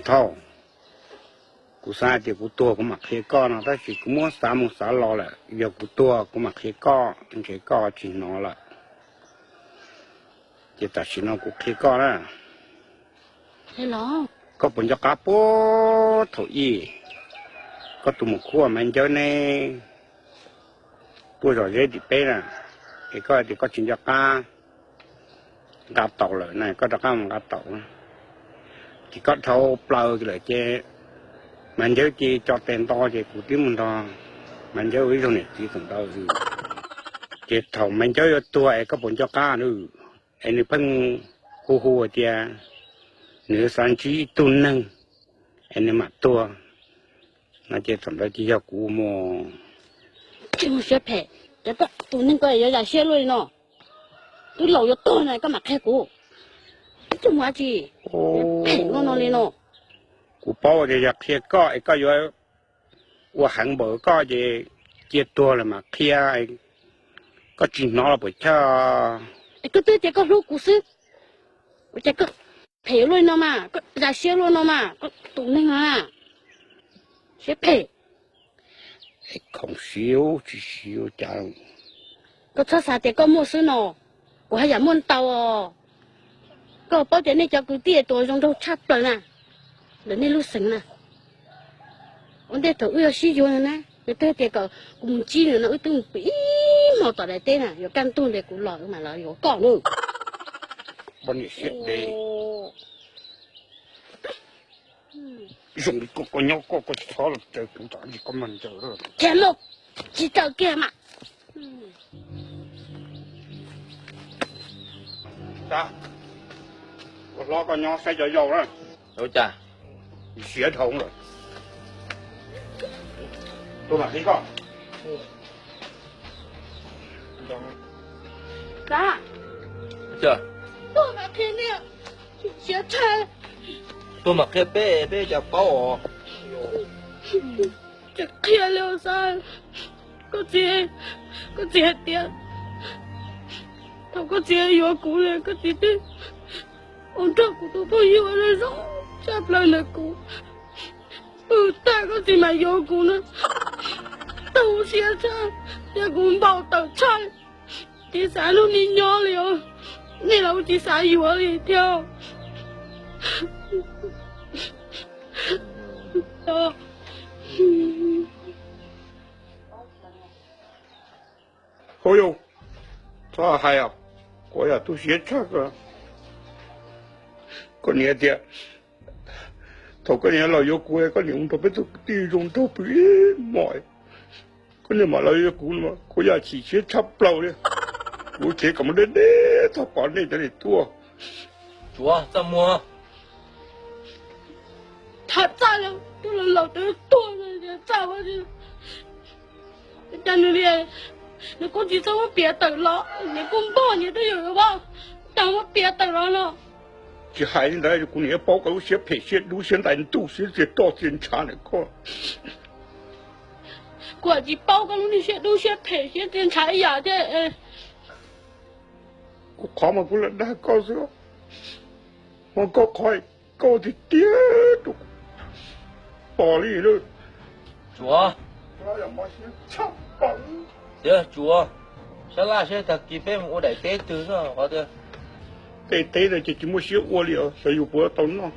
Thaub, kuv xav hais tias kuv tuag kuv mam qhia koj no, tab sis kuv muab xav mus xav los lawm, yog kuv tuag kuv mam qhia koj, ntshe koj tsis hnov lawm. Ces tam sim no kuv qhia koj na. Koj puas nco qab puag thaum ub koj tus muam Khuaj Maiv Ncawb ne, tuaj zom zeb tim peb na, es koj hais tias koj tsis nco qab, nqa taus lawm na, koj rov qab mus nqa taus. Ces koj dhau plaws lawm ces Maiv Ncawb ces tso tes nto ces kuv twb mus nrog Maiv Ncawb ua ib zaug niam txiv thaum ntawd. Ces thaum Maiv Ncawb yuav tuag es koj puas nco qab na, es nws pheej hu hu tias nws xav ntsib ib tug neeg es nws mam tuag no, ces thaum ntawd ces yog kuv mus. Tsis mus siab phem, tus neeg ko yuav zam siab luaj li no. Twb laus yuav tuag no koj mam qhia kuv. Tsis mus dab tsi phem luaj no li no. Kuv paub tias yog qhia koj es koj yuav ua heev npaum koj ces cia tuag lawm mam qhia, koj tsis hnov los puas chawj. Es koj twb tias koj hlub kuv xwb, ua cas koj phem luaj li no mas, koj zam siab luaj no mas, koj tus neeg no na. Siab phem. Khoom siab tsis siab cas. Koj txhob xav tias koj muaj xwb no, kuv haj yam muaj ntau os. Koj paub tias nej cov kwv tij tuaj zoo nraug tshaj plaws na, ntawm nej lub xeev na. Ua ntej thaum wb yuav sib yuav no na, yog twb tias kom kuv mus ntsib nws no wb twb mus pw ib hmo tom daim teb na, yuav kaj ntug ntawd kuv los wb mam los yuav koj nawb. Zoo li koj, koj nyob koj, koj tsis txhob los raws kuv tam sim koj mag ncaws. Ces los tsis raws kiag mas. Ua hlob koj nyob saib cov yau na. Ua cas? Siav dhau lawm. Tuaj mam qhia koj. Tuaj mam qhia nej. Siav tshaj. Tuaj mam qhia peb, peb cas paub os. Tsis qhia li os. Koj txiv, koj txiv hais tias thaum koj txiv yuav kuv li koj txiv twb ua nrog kuv tus phooj ywg zoo tshaj plaws ntawm kuv. Pw tag koj txiv mam yuav kuv na. Tu siab tshaj, yog kuv npau taws tshaj, tsis xav lub neej nyob li os. Nej los tsis xav yuav li thiab. Hauj yau, txhob hais os, kuv yog tu siab tshaj koj. Koj niam tias thaum koj niam los yuav kuv, koj niam mus nrog peb tug kwv tij zoo nraug pw ib hmos, koj niam mam los yuav kuv no, kuv yam chim siab tshaj plaws li. Kuv khiav kom mus deb deb txog pom nej cov niam tuaj. Tsuav, txaj muag. Tham txaj, twb laus laus twb tuag, txaj. Cas nws li, nws kuj tsis txhob muab piav tawm los, nws kuj npog nyias twb yog vauj, cas muab piav tawm los no. Tsis hais li ntawd kuv niam paub koj lub siab phem siab dub siab ntais ntuj siab txias roj txias ntshav ntawm koj. Kuv tsis paub koj lub siab dub siab phem siab txias ntshav ib yam thiab. Kuv qhov mas kuv lam dag koj xwb, mas koj qhov koj tiag tiag rau pom li lawm. Tsuav, tsuav, sab laj seb tag kis peb mus ua daim teb twg xwb qhov tias tej teb no ces tsis muaj siab ua li os, xyov yus puas tau noj.